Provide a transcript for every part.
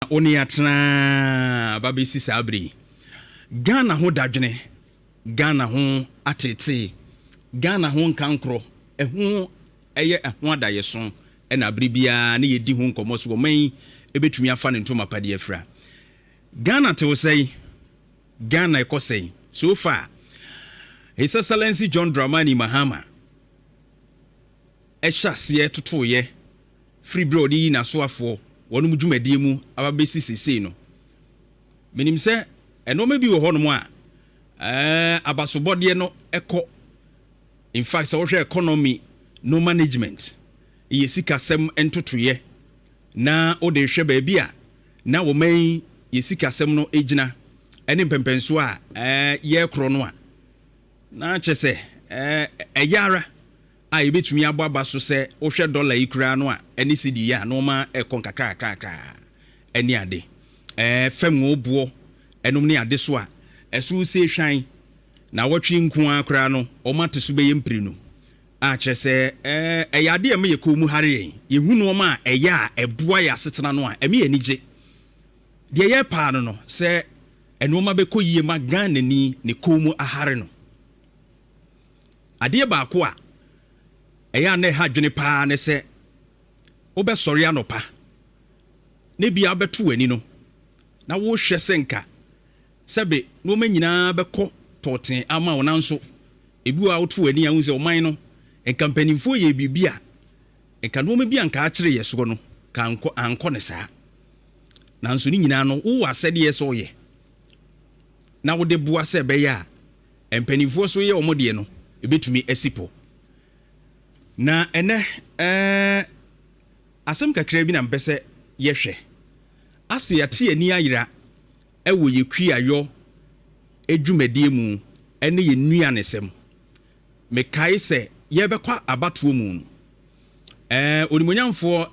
wo ne atena ba bɛsi saa bere yi. Ghana ho dadwene, Ghana ho atetee, Ghana ho nkankorɔ, ɛho ɛyɛ ɛho adayɛso ɛna abere biara ne yɛdi ho nkɔmmɔ so ɔman yi ɛbɛtumi afa ne ntoma padeɛ afira. Ghana te wo sɛn? Ghana ɛkɔ sɛn? So far, His Excellency John Dramani Mahama ɛhyɛ aseɛ totoeɛ firi berɛ a ɔde yi n'asoafoɔ wɔnom dwumadie mu aba bɛsi sesei no. Menim sɛ ɛnɔɔma bi wɔ hɔnom a abasobɔdeɛ no ɛkɔ. In fact, sɛ wohwɛ economy no management, yɛ sikasɛm ntotoeɛ na wode hwɛ baabi a na wɔman yi yɛ sikasɛm no gyina ɛne mpɛmpɛnsoɔ a yɛrekorɔ no a, na kyerɛ sɛ ɛyɛ ara a yɛbɛtumi abɔ aba so sɛ wohwɛ dɔla yi koraa no a ɛne cedi yi a nneɛma ɛkɔ nkakrakrakra ɛne ade fam wo boɔ ɛnom ne ade so a ɛso se hwan na wɔtwe nko ara koraa no ɔmo ate so bɛyɛ mprenu a kyerɛ sɛ ɛyɛ ade a ɛma yɛ kɔn mu hare yɛn. Yɛhu nneɛma a ɛyɛ a ɛboa yɛ asetena no a, ɛma yɛ ani gye. Deɛ yɛ paa no sɛ nneɛma bɛkɔ yie ma Ghana ni ne kɔn mu ahare no. Adeɛ baako a ɛyɛ a na ɛha adwene paa ne sɛ wobɛsɔre anɔpa ne bia wobɛto w'ani no na wohwɛ sɛ nka sɛbe nneɛma nyinaa bɛkɔ tɔɔten ama wo, nanso ebi wɔ a woto w'ani a wohu sɛ ɔman no nka mpanimfoɔ yɛ biribi a nka nneɛma bi a nka akyere yɛ soɔ no ka ankɔ ankɔ ne saa. Nanso ne nyinaa no, wowɔ asɛdeɛ sɛ ɔyɛ na wode boa sɛ ɛbɛyɛ a mpanimfoɔ so yɛ wɔn deɛ no ebɛtumi asi pɔ. Na ɛnɛ asɛm kakra bi na mpɛ sɛ yɛhwɛ ase. Yɛate ani ayera ɛwɔ yɛ kuayɔ edwumadie mu ɛne yɛ nnuanesɛm. Mekae sɛ yɛbɛkɔ abatoɔ mu no, onimonyamfoɔ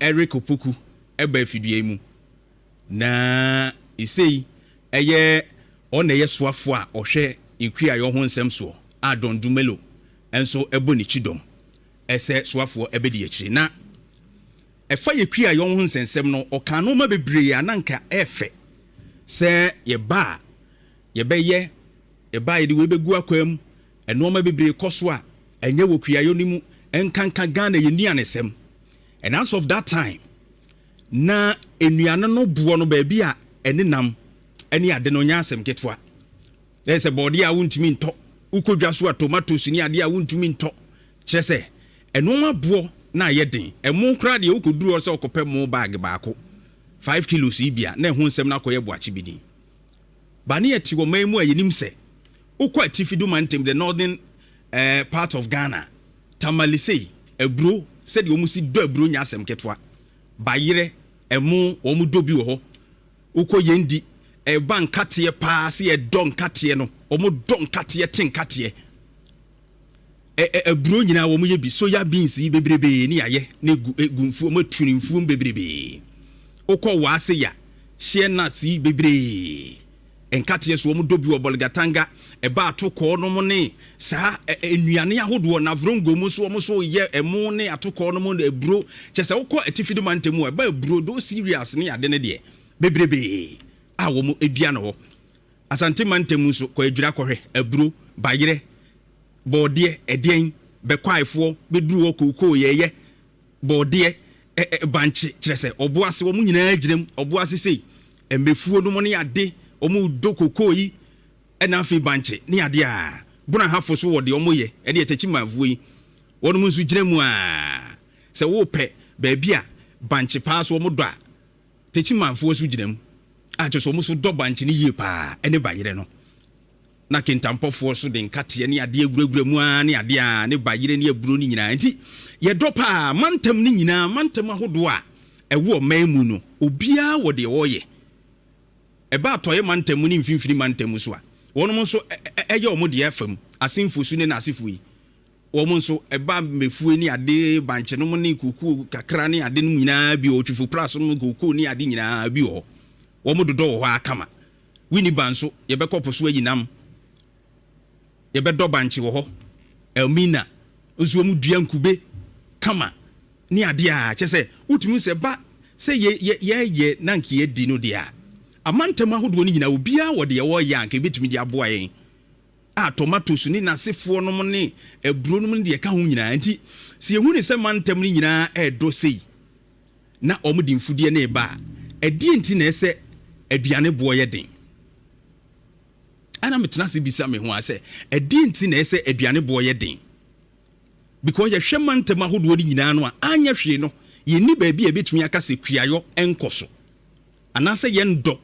Eric Opoku ɛba afidie yi mu na esei ɛyɛ ɔna ɛyɛ soafoɔ a ɔhwɛ ekuayɔ ho nsɛm soɔ a Don Dumelo nso ɛbɔ ne kyidɔm ɛsɛ soafoɔ ɛbɛdi akyire. Na ɛfa yɛ kuayɔ ho nsɛnsɛm no, ɔka nneɛma bebree a na nka ɛɛfɛ sɛ yɛba a yɛbɛyɛ. Yɛba a yɛde wei bɛgu akwan mu, nneɛma bebree kɔ so a ɛnyɛ wɔ kuayɔ no mu, nkanka Ghana yɛ nnuanesɛm. And as of that time na nnuane no boɔ no baabi a ɛne nam ɛne ade no nyɛ asɛm ketewa. Ɛyɛ sɛ bɔɔdeɛ a wontumi ntɔ, wokɔ dwa so a tomatoes ne adeɛ a wontumi ntɔ, kyerɛ sɛ ɛnneɛma boɔ na ayɛ den. Ɛmo koraa deɛ, wokɔduru hɔ sɛ wokɔpɛ mo bag baako 5 kilos yi bia na ɛho nsɛm no akɔyɛ boakye bi din ba. Ne yɛte wɔ man mu a yɛnim sɛ wokɔ Atifi do mantam, the northern part of Ghana, Tamale sei, aburo, sɛdeɛ wɔn si dɔ aburo nyɛ asɛm ketewa. Bayerɛ, ɛmo, wɔn dɔ bi wɔ hɔ. Wokɔ yɛn di ɛba nkateɛ paa sɛ yɛdɔ nkateɛ no, wɔn dɔ nkateɛ te nkateɛ ɛ ɛ aburo nyinaa wɔn yɛ bi, soya beans yi bebrebee ne yɛayɛ ne egu nfuo, wɔn atu ne nfuom bebrebee. Wokɔ waase ya shea nuts yi bebree, nkateɛ so wɔn dɔ bi wɔ Bolgatanga. Ɛba atokɔɔ nom ne saa ɛ ɛ nnuane ahodoɔ Navrongo mu nso, wɔn nso yɛ ɛmo ne atokɔɔ nom ne aburo. Kyɛ sɛ wokɔ Atifi do mantam mu a, ɛba aburo, those cereals ne ade ne deɛ bebrebee a wɔn edua no hɔ. Asante mantam mu nso, kɔ Adwira kɔhwɛ aburo, bayerɛ, bɔɔdeɛ, ɛdeɛn bɛkwaefoɔ bɛduru hɔ, kookoo yɛyɛ, bɔɔdeɛ, ɛ ɛ bankye, kyerɛ sɛ ɔbo ase wɔn nyinaa gyina mu. Ɔbo ase sei mmɛfuo nom ne ade, wɔn dɔ kookoo yi ɛna afei bankye ne ade a Bonahafo so wɔ deɛ wɔn yɛ ɛne ɛtɛkyi yi, wɔn nso gyina mu a sɛ wɔpɛ baabi a bankye paa so wɔn dɔ a, Tɛkyimanfoɔ so gyina mu a kyerɛ sɛ wɔn nso dɔ bankye no yie paa ɛne bayerɛ no. Na Kentampɔfoɔ so de nkateɛ ne adeɛ awurawura mu ara ne adeɛ a ne bayerɛ ne aburo no nyinaa. Nti yɛdɔ paa mantam no nyinaa. Mantam ahodoɔ a ɛwɔ ɔman mu no, obiara wɔ deɛ ɔreyɛ. Ɛba Atɔeɛ mantam mu ne Mfimfini mantam mu so a, wɔnom nso ɛyɛ wɔn deɛ fam asenfo so ne n'asefoɔ yi, wɔn nso ɛba mmɛfue ne ade, bankye nom ne kookoo kakra ne ade nom nyinaa bi wɔ Twifo Praso nom, kookoo ne ade nyinaa bi wɔ hɔ. Wɔn dodɔ wɔ hɔ akama. Winneba nso, yɛbɛkɔ po so ayi nam, yɛbɛdɔ bankye wɔ hɔ. Elmina nso, wɔn dua nkube kama ne adeɛ a kyɛ sɛ wotumi sɛ ba. Sɛ yɛ yɛ yɛyɛ na nka yɛdi no deɛ a, amantam ahodoɔ no nyinaa obiara wɔ deɛ wɔreyɛ a nka ebɛtumi de aboa yɛn, a tomatoes ne n'asefoɔ nom ne aburo nom ne deɛ ɛka ho nyinaa. Nti sɛ yɛhu ne sɛ mantam no nyinaa ɛredɔ sei na wɔn de mfudeɛ no reba a, ɛdeɛ nti na ɛsɛ aduane boɔ yɛ den? Ɛna metena ase bisa me ho a sɛ ɛdeɛ nti na ɛsɛ aduane boɔ yɛ den, because yɛhwɛ mantam ahodoɔ no nyinaa no a, anyɛ hwee no, yɛnni baabi a yɛbɛtumi aka sɛ kuayɔ nkɔ so anaasɛ yɛndɔ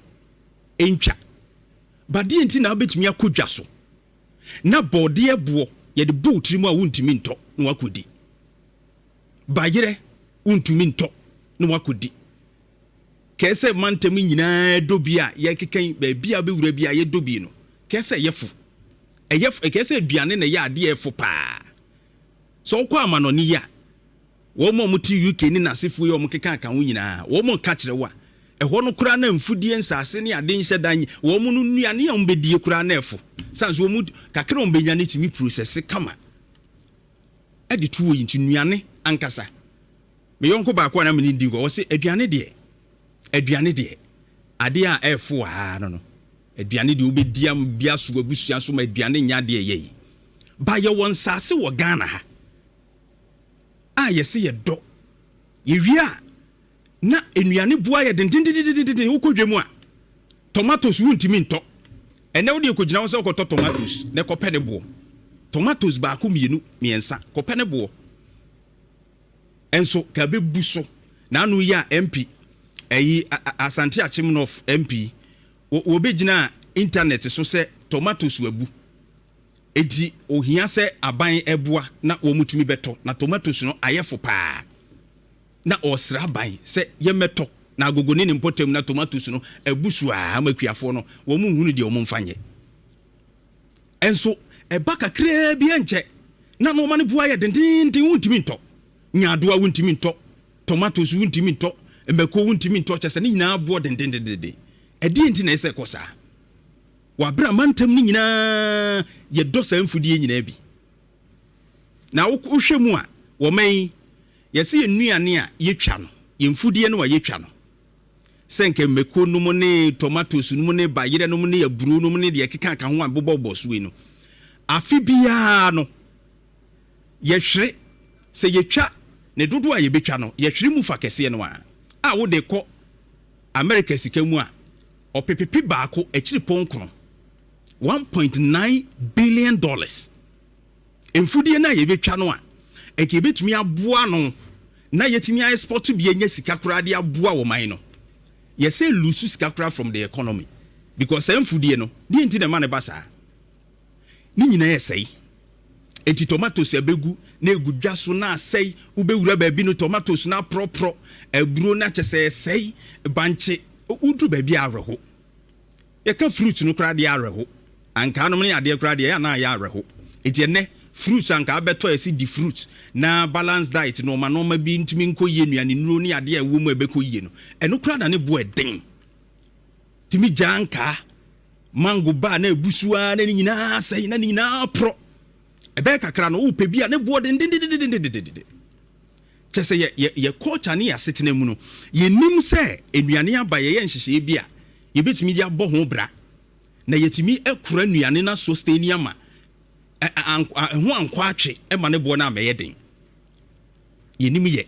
ntwa. Badeɛ nti na wobɛtumi akɔ dwa so na bɔɔdeɛ boɔ yɛde bɔ wo tirim a wontumi ntɔ na wakɔdi, bayerɛ wontumi ntɔ na wakɔdi. Kɛɛ sɛ mantam nyinaa dɔ bi a yɛkeka baabi a wobɛwura bi a yɛdɔ bi no, kɛɛ sɛ ɛyɛ fo, ɛyɛ kɛɛ sɛ aduane na ɛyɛ adeɛ ɛfo paa. Sɛ wokɔ amanɔne yi a, wɔn a wɔte UK ne n'asefoɔ yi a wɔkeka aka ho nyinaa, wɔn ka kyerɛ wo a, ɛhɔ no koraa na mfudie nsase ne ade nhyɛ da wɔn no nnuane a wɔbɛdie koraa na ɛfo san so wɔn kakra a wɔbɛnya no tumi process kama ɛde to wɔ yi. Nti nnuane ankasa, me yɔnko baako a na me ne di nkɔ, wɔse aduane deɛ, aduane deɛ, adeɛ a ɛfo aa no, aduane deɛ wobɛdi am bi aso abusua so ma aduane nyɛ adeɛ ɛyɛ yi ba. Yɛwɔ nsase wɔ Ghana ha a yɛse yɛdɔ, yɛwie a na nnuane boa yɛ dendendendenden. Wokɔ dwa mu a, tomatoes wontumi ntɔ. Ɛnɛ wode kɔgyina hɔ sɛ wokɔtɔ tomatoes na ɛkɔpɛ ne boɔ, tomatoes baako, mmienu, mmiɛnsa, kɔpɛ ne boɔ ɛnso ka bɛbu so. Na ano yi a MP ɛyi Asante Akyem North MP wɔbɛgyina internet so sɛ tomatoes abu, eti ohia sɛ aban ɛboa na wɔn tumi bɛtɔ na tomatoes no ayɛ fo paa, na ɔsrɛ aban sɛ yɛmɛtɔ na agogo ne ne mpɔtam na tomatoes no abu so a ama akuafoɔ no wɔn nhunu deɛ wɔn mfa nyɛ. Ɛnso ɛba kakraa bi ɛnkyɛ na nneɛma no boa yɛ dendenden, wontumi ntɔ nyaadoa, wontumi ntɔ tomatoes, wontumi ntɔ mmako, wontumi ntɔ. Kyɛ sɛ ne nyinaa boɔ dendendenden. Ɛdeɛ nti na ɛsɛ kɔ saa wabere amantam no nyinaa yɛdɔ saa mfudie nyinaa bi? Na wohwɛ mu a, wɔman yi yɛsɛ yɛn nnuane a yɛtwa no, yɛn mfudie no a yɛtwa no, sɛ nka mmako nom ne tomatoes nom ne bayerɛ nom ne aburo nom ne deɛ ɛkeka ka ho a bobɔbɔ so yi no, afe biara no yɛhwere sɛ yɛtwa ne dodoɔ a yɛbɛtwa no, yɛhwere mu fa kɛseɛ no a wode kɔ America sika mu a, 1.9 akyiri pɔnkron, $1.9 billion. Mfudie no a yɛbɛtwa no a ɛnka yɛbɛtumi aboa no na yɛtumi export bi anya sika koraa de aboa wɔ man no, yɛsɛ lose sika koraa from the economy because saa mfudie no deɛ nti na ɛma ne ba saa ne nyinaa yɛ sɛe. Enti tomatoes abɛgu na egu dwa so na asɛe. Wobɛwura baabi no, tomatoes na aporɔporɔ, aburo na kyɛ sɛ ɛsɛe, bankye woduru baabi a awerɛho. Yɛka fruit no koraa deɛ, awerɛho. Ankaa nom ne adeɛ koraa deɛ, ɛyɛ anaa yɛ awerɛho. Enti ɛnɛ fruits ankaa bɛtɔ, yɛsi di fruit na balance diet na ɔma nneɛma bi ntumi nkɔ yie, nnuane nnuro ne adeɛ a ɛwɔ mu a ɛbɛkɔ yie no, ɛno koraa na ne bo ɛden. Tumi gyaa nkaa, mango baa na ebu so ara na ne nyinaa sɛe na ne nyinaa porɔ. Ɛbɛyɛ kakra no, wopɛ bi a, ne boɔ dendendendendendenden. Kyɛ sɛ yɛ culture ne yɛ asetena mu no, yɛnim sɛ nnuane aba, yɛyɛ nhyehyɛeɛ bi a yɛbɛtumi de abɔ ho bra na yɛtumi akura nnuane no sustain ama ɛho ankɔ atwe ma ne boɔ no amɛyɛ den. Yɛnim yɛ,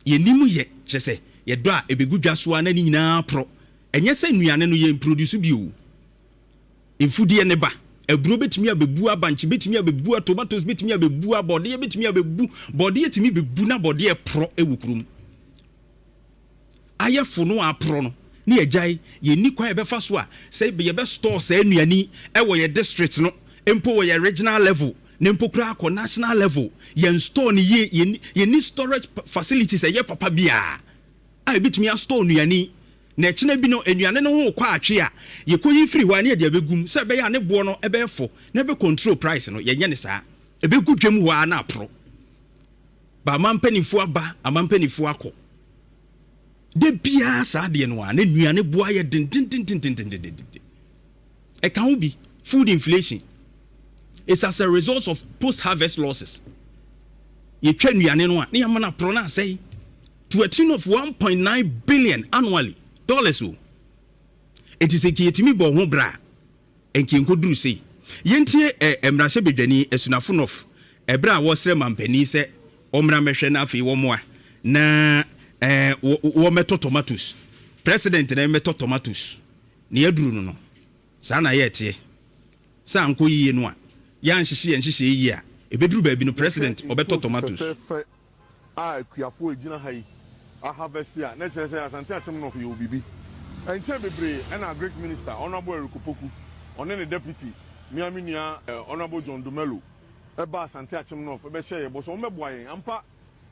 yɛnim yɛ, kyerɛ sɛ yɛdɔ a, ɛbɛgu dwa so a na ne nyinaa porɔ. Ɛnyɛ sɛ nnuane no yɛn produce bi o. Mfudeɛ ne ba, aburo bɛtumi abɛbu, abankye bɛtumi abɛbu, tomatoes bɛtumi abɛbu, abɔdeɛ bɛtumi abɛbu, bɔdeɛ tumi bɛbu na bɔdeɛ porɔ wɔ kurom. Ayɛ fo no aporɔ no ne yɛgyae. Yɛnni kwan yɛbɛfa so a sɛ yɛbɛ store saa nnuane ɛwɔ yɛ district no mpo, wɔ yɛ regional level na mpo koraa akɔ national level. Yɛn store no yie, yɛnni storage facilities ɛyɛ papa biara a ebitumi astore nnuane na ɛkyena bi no nnuane no ho kɔ atwe a, yɛkɔyi firi hɔ a ne yɛde abɛgum sɛ ɛbɛyɛ a ne boɔ no ɛbɛyɛ fo na ɛbɛ control price no. Yɛnyɛ ne saa, ɛbɛgu dwam hɔ a na aporɔ ba. Ama mpanimfoɔ aba, ama mpanimfoɔ akɔ, de biara saa adeɛ no a na nnuane boa yɛ dendendendendendenden. Ɛka ho bi, food inflation is as a result of post harvest losses. Yɛtwa nnuane no a ne yɛma no aporɔ no asɛe. To a tune of 1.9 billion annually dollars o. Enti sɛ nka yɛtumi bɔ ho bra a, nka yɛnkɔduru sei. Yɛntie eh, mmarahyɛbadwani Asunafo North ɛberɛ a wɔresrɛ mampanin sɛ ɔmmra mmɛhwɛ na afei wɔmmoa na eh, wɔmmɛtɔ tomatoes. President na mmɛtɔ tomatoes. Nea aduru no no, saa na yɛ ɛteɛ. Sɛ ankɔ yie no a, yɛanhyehye yɛn nhyehyɛe yie a, ɛbɛduru baabi no Yɛhwɛ president ɔbɛtɔ ntoosi tomatoes. fɛfɛɛfɛ a akuafoɔ a ɛgyina ha yi aharvest a, na ɛkyerɛ sɛ Asante Akyem North yɛwɔ biribi. Ɛnkyɛɛ bebree ɛna Agric Minister, Honourable Eric Opoku, ɔne ne Deputy, me ara me nua Honourable John Dumelo baa Asante Akyem North bɛhyɛɛ yɛn bɔ sɛ wɔbɛboa yɛn. Ampa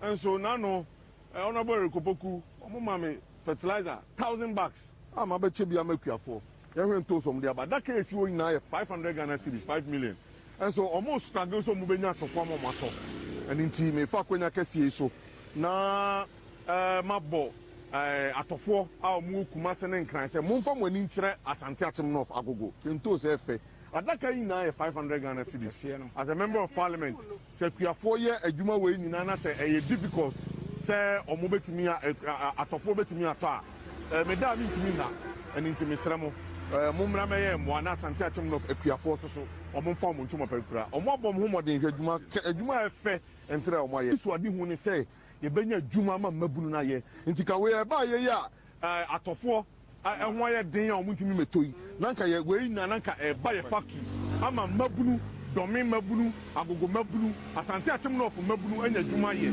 nso, n'ano Honourable Eric Opoku, wɔmaa me fertilizer thousand bags a mabɛkyɛ bi ama akuafoɔ. Yɛhwɛ ntoosi a wɔde aba, adaka a ɛsi hɔ nyinaa yɛ 500 Ghana cedis, 5 million. Nso wɔn struggle sɛ wɔbɛnya atɔfoɔ ama wɔn atɔ. Ɛno nti mefa akwanya kɛseɛ yi so na mabɔ atɔfoɔ a wɔwɔ Kumase ne Nkran sɛ momfa mo ani nkyerɛ Asante Akyem North Agogo. Ntoosi ɛfɛ. Adaka yi nyinaa yɛ 500 Ghana cedis. As a member of parliament, sɛ akuafoɔ yɛ adwuma wei nyinaa na sɛ ɛyɛ difficult sɛ wɔn bɛtumi a atɔfoɔ bɛtumi atɔ a, meda a mentumi nna. Ɛno nti mesrɛ mo, mommra mmɛyɛ mmoa na Asante Akyem North akuafoɔ nso so wɔmfa wɔn ntoma pa mfira. Wɔn abɔ wɔn ho mmɔden, hwɛ adwuma adwuma a ɛfɛ ntrɛ a wɔayɛ. Anisoadehu ne sɛ yɛbɛnya adwuma ama mmabunu no ayɛ. Nti ka wei ɛbaa yei a atɔfoɔ ɛho ayɛ den a wɔntumi mmɛtɔ yi, na anka yɛ wei nyinaa na anka ɛreba yɛ factory ama mmabunu, Dɔme mmabunu, Agogo mmabunu, Asante Akyem North mmabunu anya adwuma ayɛ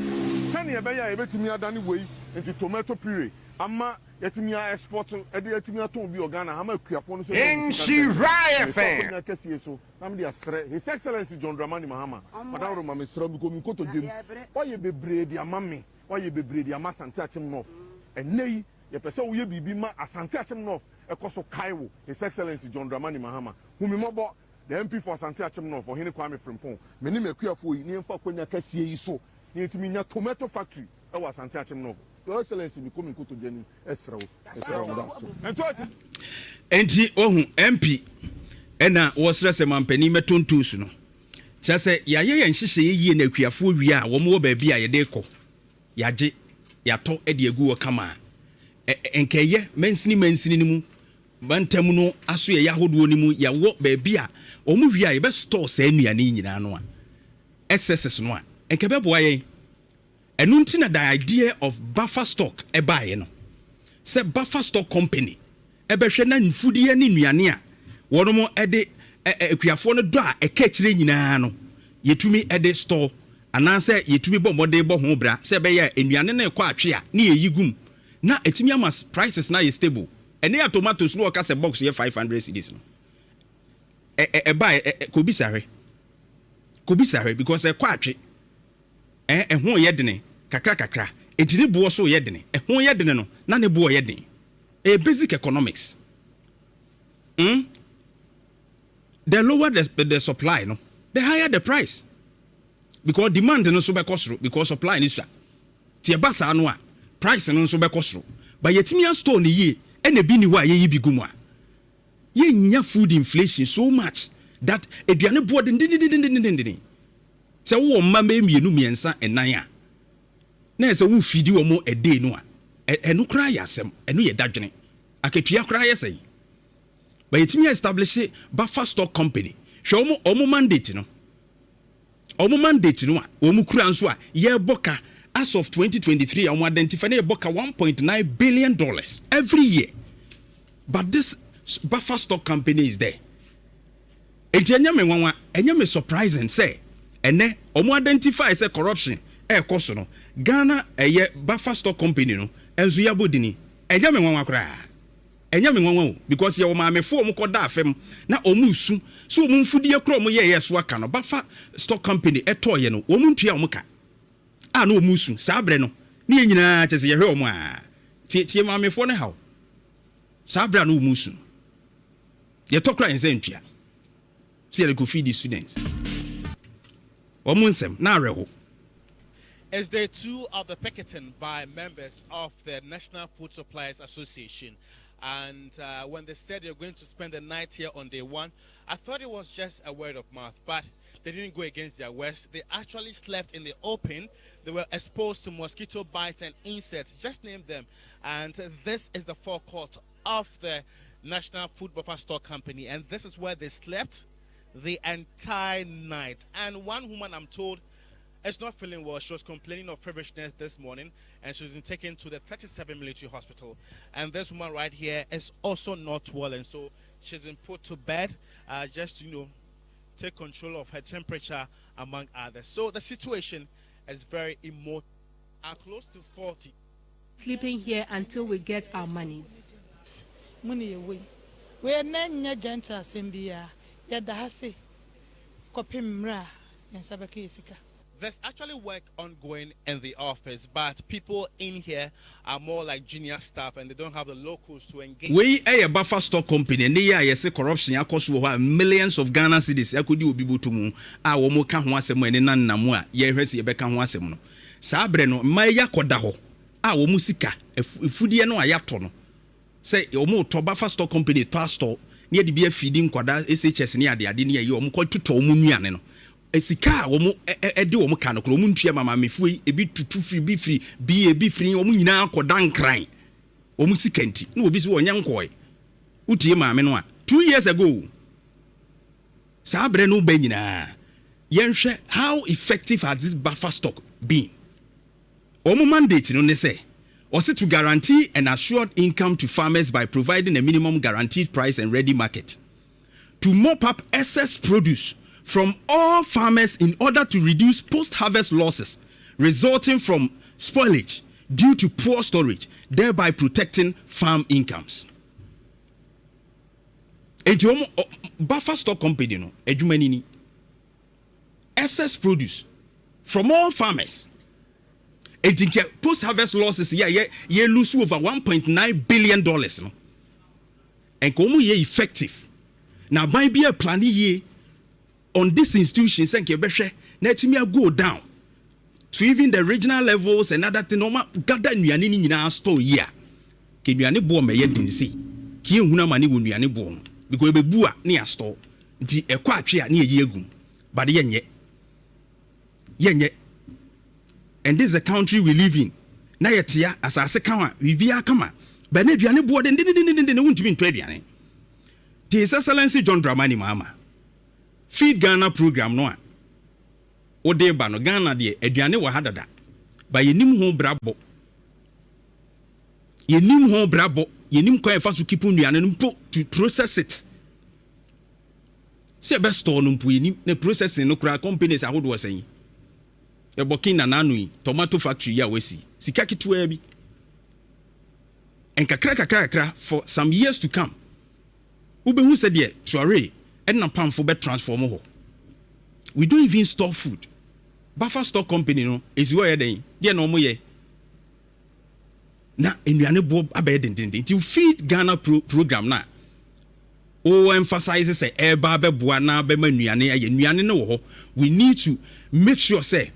sɛnea ɛbɛyɛ a yɛbɛtumi adane wei into tomato puree ama yɛatumi a export de atumi atɔn bi wɔ Ghana ha ama akuafoɔ no nso anya wɔn sika ntɛm. Nhyira Mefa FM. akonnwa kɛseɛ yi so na mede asrɛ His Excellency John Dramani Mahama, Madaworo ma mesrɛ wo mekɔ me nkotodwe mu, woayɛ bebree de ama me, woayɛ bebree de ama Asante Akyem North. Ɛnnɛ yi yɛpɛ sɛ woyɛ biribi ma Asante Akyem North ɛkɔ so kae wo, His Excellency John Dramani Mahama. Hu me mmɔbɔ, the MP for Asante Akyem North, Ɔhene Kwame Frimpong, me ne m'akuafoɔ yi na yɛmfa akonnwa kɛseɛ yi so na yɛntumi nya tomato factory ɛwɔ Asante Akyem North. Your Excellency, mekɔ me nkotodwe anim ɛsrɛ wo, ɛsrɛ wo, meda ase. Ɛnto Enti wahu MP ɛna wɔsrɛ sɛ mampanin mɛtɔ ntoosu no. Kyerɛ sɛ yɛayɛ yɛn nhyehyɛeɛ yie na akuafoɔ wie a wɔn wɔ baabi a yɛde kɔ, yɛagye, yɛatɔ de agu hɔ kama a, nka ɛyɛ mansini mansini no mu, mantam no asoɛeɛ ahodoɔ no mu, yɛwɔ baabi a wɔn wie a yɛbɛ store saa nnuane yi nyinaa no a, excesses no a, nka ɛbɛboa yɛn. Ɛno nti na the idea of buffer stock ɛbaeɛ no, sɛ buffer stock company ɛbɛhwɛ na mfudeɛ ne nnuane a wɔnom ɛde akuafoɔ no dɔ a ɛka akyire nyinaa no yɛtumi ɛde store anaasɛ yɛtumi bɔ mmɔden bɔ ho bra sɛ ɛbɛyɛ a nnuane no ɛkɔ atwe a ne yɛyi gum na ɛtumi ama prices no ayɛ stable. Ɛne a tomatoes no wɔka sɛ box yɛ 500 cedis no, ɛba kɔbisa hwɛ, kɔbisa hwɛ, because ɛkɔ atwe, ɛho yɛ dene kakra kakra, enti ne boɔ so yɛ dene. Ɛho yɛ dene no na ne boɔ yɛ den. Ɛyɛ basic economics. The lower the supply no, the higher the price, because demand no nso bɛkɔ soro because supply no sua. Ti ɛba saa no a, price no nso bɛkɔ soro. But yɛtumi astore ne yie ɛna ebi ni hɔ a yɛyi bi gu mu a, yɛnya food inflation so much that aduane boɔ dendendendendenden. Sɛ wowɔ mma bɛyɛ mmienu, mmiɛnsa, ɛnan a, na yɛ sɛ wofidi wɔn ɛdee no a, ɛno koraa yɛ asɛm. Ɛno yɛ dadwene. Akatua koraa yɛ sɛn? But yɛtumi establish buffer stock company. Hwɛ wɔn mandate no, wɔn mandate no a wɔn kura nso a yɛrebɔ ka as of 2023 a wɔn identify na yɛbɔ ka $1.9 billion every year, but this buffer stock company is there. Nti ɛnyɛ me nwanwa, ɛnyɛ me surprising sɛ ɛnɛ wɔn identify sɛ corruption ɛɛkɔ so no, Ghana ɛyɛ buffer stock company no ɛnso yɛabɔ dini. Ɛnyɛ me nwanwa koraa, ɛnyɛ me nwanwa o, because yɛwɔ maamefoɔ wɔn kɔ da afɛm na wɔn resu so wɔn mfudie korɔ wɔn yɛɛyɛ so aka no, buffer stock company ɛtɔɔyɛ no, wɔn ntua wɔn ka a na wɔn resu saa berɛ no. Ne yɛn nyinaa kyɛ sɛ yɛhwɛ wɔn a tie tie maamefoɔ no haw saa berɛ a na wɔn resu no, yɛtɔ kora yɛn sɛ ntua sɛ yɛde kɔ feed the students. Wɔn nsɛm na awerɛho. It's day two of the picketing by members of the National Food Suppliers Association. And when they said they're going to spend the night here on day one, I thought it was just a word of mouth, but they didn't go against their words. They actually slept in the open. They were exposed to mosquito bites and insects, just name them. And this is the forecourt of the National Food Buffer Stock Company. And this is where they slept the entire night. And one woman, I'm told, is not feeling well. She was complaining of feverishness this morning, and she was taken to the 37 Military Hospital. And this woman right here is also not well, and so she's been put to bed just to take control of her temperature, among others. So the situation is very emotional. Are close to 40. Sleeping here until we get our monies. Money away. We are not gentle asɛm biara yɛda ha se kɔpem mmerɛ a yɛn nsa bɛka yɛ sika. There's actually work ongoing in the office, but people in here are more like junior staff and they don't have the locals to engage. Wei yɛ Buffer Stock Company ne yɛ a yɛse corruption akɔ so wɔ hɔ a millions of Ghana cedis akɔdi obi bɔtɔ mu a wɔn ka ho asɛm a ɛne nanam a yɛrehwɛ sɛ yɛbɛka ho asɛm no. Saa berɛ no mmaa yi akɔda hɔ a wɔn sika afudeɛ no a yɛatɔ no sɛ wɔn retɔ Buffer Stock Company tɔ astɔ ne yɛde bi afidi nkwadaa SHS ne adeade ne yɛyi wɔn kɔtotɔ wɔn nnuane no, sika a wɔn ɛde wɔn ka no korɔ wɔn ntua ma maamefoɔ yi. Ebi tutu firi bi firi bi ebi firi wɔn nyinaa akɔda Nkran wɔn sika nti na obi si wɔnyɛ nkɔɛ. Wotie maame no a 2 years ago saa abirɛ no bɛ nyinaa, yɛnhwɛ how effective has this buffer stock been. Wɔn mandate no ne sɛ ɔsi to guarantee an assured income to farmers by providing a minimum guaranteed price and ready market, to mop up excess produce from all farmers in order to reduce post-harvest losses resulting from spoilage due to poor storage, thereby protecting farm incomes. Enti wɔn Buffer Stock Company no adwuma ni excess produce from all farmers. Enti nkɛ post-harvest losses yɛ yɛ lose over $1.9 billion no, nka wɔn yɛ effective na aban bi a plan yie on this institution sɛ nka yɛbɛhwɛ na atumi go down to even the regional levels and other thing, ɔma gather nnuane no nyinaa store yi a ka nnuane boɔ ma ɛyɛ den sei ka yɛnhunu ama ne wɔ nnuane boɔ no because ɛbɛbu a ne yɛ store nti ɛkɔ atwe a ne yɛyi agum, but yɛnyɛ. And this is the country we live in na yɛtea asase kama, biribiara kama, bɛn na aduane boɔ dendendendenden, wontumi ntɔ aduane. Nti His Excellency John Dramani Mahama, Feed Ghana program no a wode ba no, Ghana deɛ aduane wɔ ha dada ba yɛnim ho brabɔ, yɛnim ho brabɔ, yɛnim kwan yɛfa so keep nnuane no mpo to process it sɛ ɛbɛ store no mpo yɛnim na processing no koraa. Companies ahodoɔ sɛn yɛbɔ kin na n'ano yi, tomato factory yi a wasi sika ketewa bi nkakra kakra kakra, for some years to come wobɛhu sɛ deɛ tuare ɛna pamfo bɛ transform hɔ. We don't even store food. Buffer Stock Company no esi hɔ yɛ dɛn deɛ na wɔn yɛ na nnuane boɔ abɛyɛ dendenden? Nti Feed Ghana program na o emphasize sɛ ɛreba abɛboa na abɛma nnuane ayɛ nnuane no wɔ hɔ. We need to make sure sɛ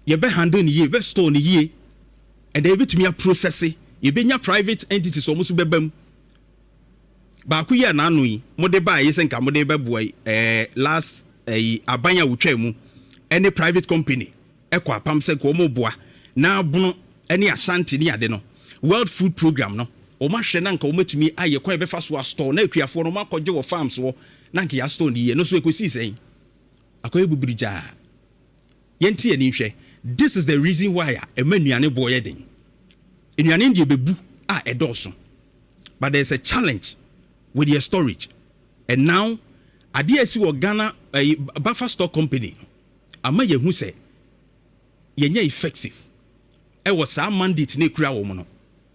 yɛbɛ handle ne yie, yɛbɛ store ne yie, ɛnna yɛbɛtumi aprocess. Yɛbɛnya private entities wɔn nso bɛba mu. Baako yi a n'ano yi mode baa yi sɛ nka mode bɛboa yi last aban a wotwa mu ɛne private company ɛkɔ apam sɛ nka wɔn boa na Abono ɛne Ashanti ne ade no, World Food Program no wɔn ahwɛ na nka wɔn atumi ayɛ kwan yɛbɛfa so astore na akuafoɔ no wɔn akɔgye wɔ farms wɔ na nka yɛastore ne yie no so. Ekosi sɛn akɔyɛ bubiri gyaa. Yɛnti yɛn ni hwɛ, this is the reason why a ɛma nnuane boɔ yɛ den. Nnuane deɛ bɛbu a ɛdɔɔso, but there is a challenge with your storage. And now adeɛ a esi wɔ Ghana Buffer Stock Company ama yɛhu sɛ yɛnyɛ effective ɛwɔ saa mandate na ekura wɔn no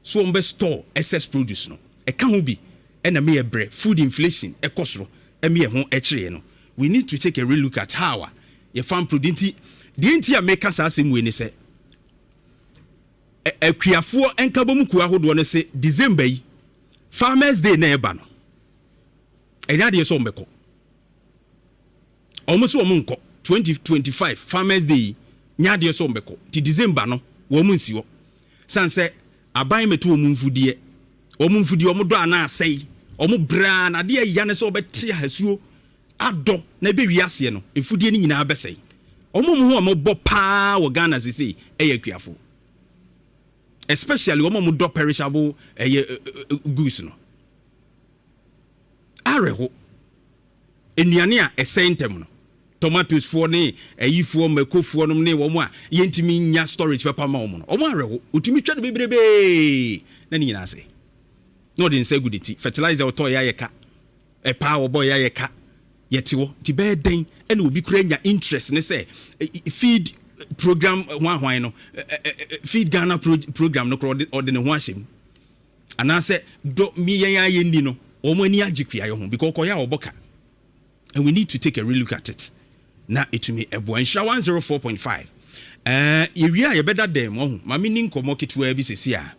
so wɔn bɛ store excess produce no. Ɛka ho bi ɛna mi yɛ brɛ food inflation ɛkɔ soro ɛmi yɛ ho ɛkyerɛ no. We need to take a real look at how a yɛ farm produce. Nti deɛ nti a meka saa asɛm wei ni sɛ akuafoɔ nkabom kuo ahodoɔ no sɛ December yi Farmers Day na ɛba no, ɛnyɛ adeɛ sɛ ɔmbɛkɔ. Ɔmo sɛ ɔmo nkɔ 2025 Farmers Day yi, nyɛ adeɛ sɛ ɔmbɛkɔ. Nti December no wɔn nsi hɔ san sɛ aban mɛto wɔn mfudeɛ, wɔn mfudeɛ wɔn dɔ anaa asɛe wɔn braa na adeɛ ya ne sɛ wɔbɛte ahasuo adɔ na ɛbɛwi aseɛ no, mfudeɛ no nyinaa bɛsɛe. Ɔmo mu ho a ɔmo paa wɔ Ghana sisi ɛyɛ akuafo, especially wɔn a wɔn dɔ perishable ɛyɛ goods no. Awerɛho, nnuane a ɛsɛn ntɛm no, tomatoes foɔ ne ɛyifoɔ, makofoɔ nom ne wɔn a yɛntumi nya storage papa ma wɔn no, wɔn awerɛho. Otumi twa no bebrebee na ne nyinaa sɛ na ɔde nsa gu ne ti. Fertilizer ɔtɔ yɛ ayɛ ka, ɛpaa wɔbɔ yɛ ayɛ ka. Yɛte hɔ nti bɛyɛ dɛn ɛna obi kura nya interest ne sɛ feed program ho ahwan no, Feed Ghana program no korɔ, ɔde ne ho ahyɛ mu anaasɛ dɔ mi yɛn ayɛ ni no, wɔn ani agye kuayɛ ho because ɔkɔyɛ a ɔbɔ ka. And we need to take a real look at it na ɛtumi ɛboa. Nhyira 104.5. Yɛwie a, yɛbɛda dɛm ɔho maame ni nkɔmmɔ ketewa bi sesi a